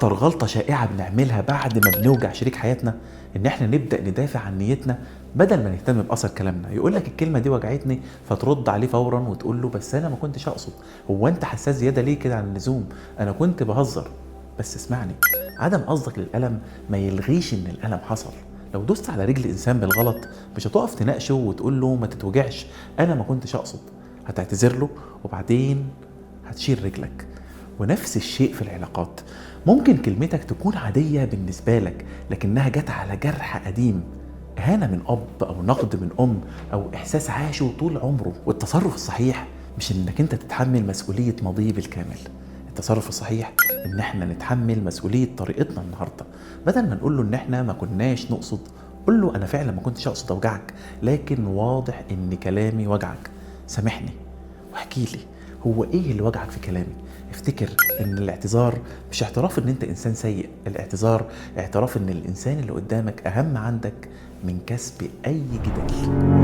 اكتر غلطه شائعة بنعملها بعد ما بنوجع شريك حياتنا ان احنا نبدا ندافع عن نيتنا بدل ما نهتم باثر كلامنا. يقول لك الكلمة دي وجعتني، فترد عليه فورا وتقول له بس انا ما كنتش اقصد، هو انت حساس زيادة ليه كده عن اللزوم، انا كنت بهزر. بس اسمعني، عدم قصدك للالم ما يلغيش ان الالم حصل. لو دوست على رجل انسان بالغلط مش هتقف تناقشه وتقول له ما تتوجعش انا ما كنتش اقصد، هتعتذر له وبعدين هتشيل رجلك. ونفس الشيء في العلاقات، ممكن كلمتك تكون عادية بالنسبة لك لكنها جت على جرح قديم، إهانة من أب أو نقد من أم أو إحساس عاشه طول عمره. والتصرف الصحيح مش إنك أنت تتحمل مسؤولية ماضيه بالكامل، التصرف الصحيح إن إحنا نتحمل مسؤولية طريقتنا النهاردة. بدل ما نقول له إن إحنا ما كناش نقصد، قول له أنا فعلا ما كنتش أقصد أوجعك، لكن واضح إن كلامي وجعك، سامحني واحكي لي هو ايه اللي وجعك في كلامي. افتكر ان الاعتذار مش اعتراف ان انت انسان سيء، الاعتذار اعتراف ان الانسان اللي قدامك اهم عندك من كسب اي جدال.